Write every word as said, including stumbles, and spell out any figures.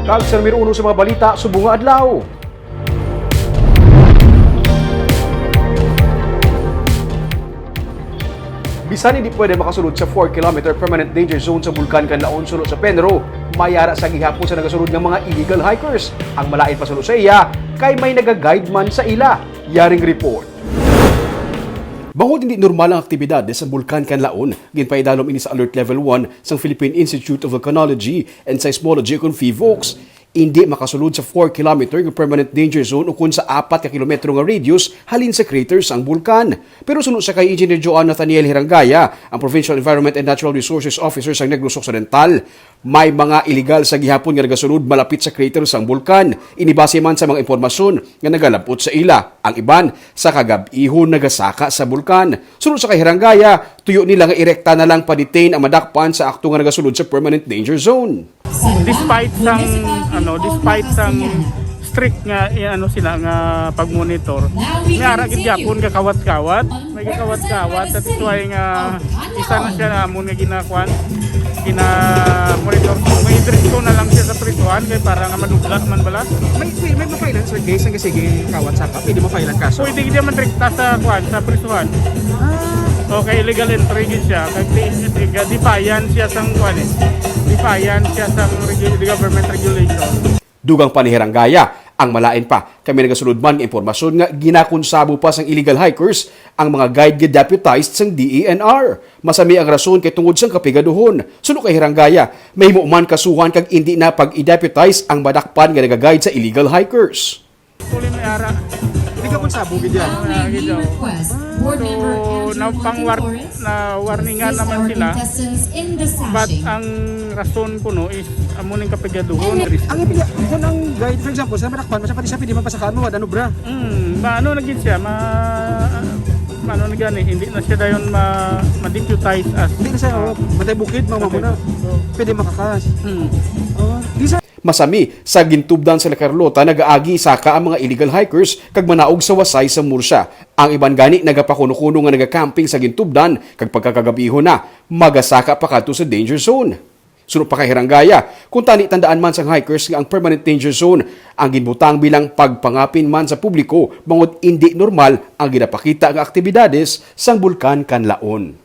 Kag sa numero uno sa mga balita subong nga adlaw. Bisan hindi pwede makasulod sa four kilometer permanent danger zone sa Bulkan Kanlaon suno sa PENRO, may ara sa gihapon sa nagasulod nga mga illegal hikers. Ang malain pa suno sa iya, kay may nagaguide man sa ila. Yaring report. Bangod hindi normal ang aktibidad sa Bulkan Kanlaon, ginpaidalom ini sa Alert Level one sang Philippine Institute of Volcanology and Seismology ukon PHIVOLCS. Indi makasulod sa four kilometer nga permanent danger zone ukon sa apat ka kilometro nga radius halin sa crater sang bulkan. Pero suno sa kay Engineer Joan Nathaniel Hirangaya, ang Provincial Environment and Natural Resources Officer sang Negros Occidental, may mga illegal sa gihapon nga nagasulod malapit sa crater sang bulkan. Ini base man sa mga impormasyon nga nagalab-ot sa ila. Ang iban, sa kagab-ihon nagasaka sa bulkan. Suno sa kay Hirangaya, tuyo nila nga irekta na lang pa-detain ang madakpan sa akto nga nagasulod sa permanent danger zone. Despite sang, ano, despite sang strict nga, eh, ano sila nga pag-monitor, may ara gid gyapon gakawat-kawat, may gakawat-kawat. That is why nga isa na siya nga amon nga ginakuan, gina-monitor. May diretso na lang siya sa prisuhan kay para nga madugla man bala. May, may, may ma-file-an, sir, case nga sige kawat saka? Pwede ma-file ang kaso? Pwede gid man direkta sa kuan, sa prisuhan. Ah. Okay, illegal entry gid siya. Kay defiant siya sang kuan eh. Defiant siya sang regu-, the government regulation. Dugang pa ni Hirangaya, ang malain pa kay may nagasulod man nga impormasyon nga ginakonsabo pa sang illegal hikers ang mga guide nga deputized sang D E N R. Masami ang rason kay tungod sang kapigaduhon. Suno kay Hirangaya, mahimo man kasuhan kag indi na pag-i-deputize ang madakpan nga nagaguide sa illegal hikers. Tuloy may ara. Hindi ka konsabo gid yan. Ah, gid daw. So, na pang war-, na warningan naman sila. But ang rason kuno is amo ning kapigaduhon. Ang ipili, kung ang guide, for example, sa madakpan, masa pati siya pwede man pasakaan mo, wala na obra. Hmm, maano na gid siya, ma-, maano na gani, hindi na siya dayon ma-, ma-deputize as, Hindi na siya, ah, oh, Matay Bukid, mama mo na. So, Pwede makakas. Hmm. Oh, di sa Masami, sa gintubdan sa La Carlota, nagaagi saka ang mga illegal hikers kag manaog sa Wasay sa Murcia. Ang iban gani nagapakuno-kuno nga nagacamping sa gintubdan kag pagkakagab-ihon na, magasaka pa kadto sa danger zone. Suno pa kay Hirangaya, kung tani tandaan man sang hikers nga ang permanent danger zone ang ginbutang bilang pagpangapin man sa publiko bangod indi normal ang ginapakita nga aktibidades sang Bulkan Kanlaon.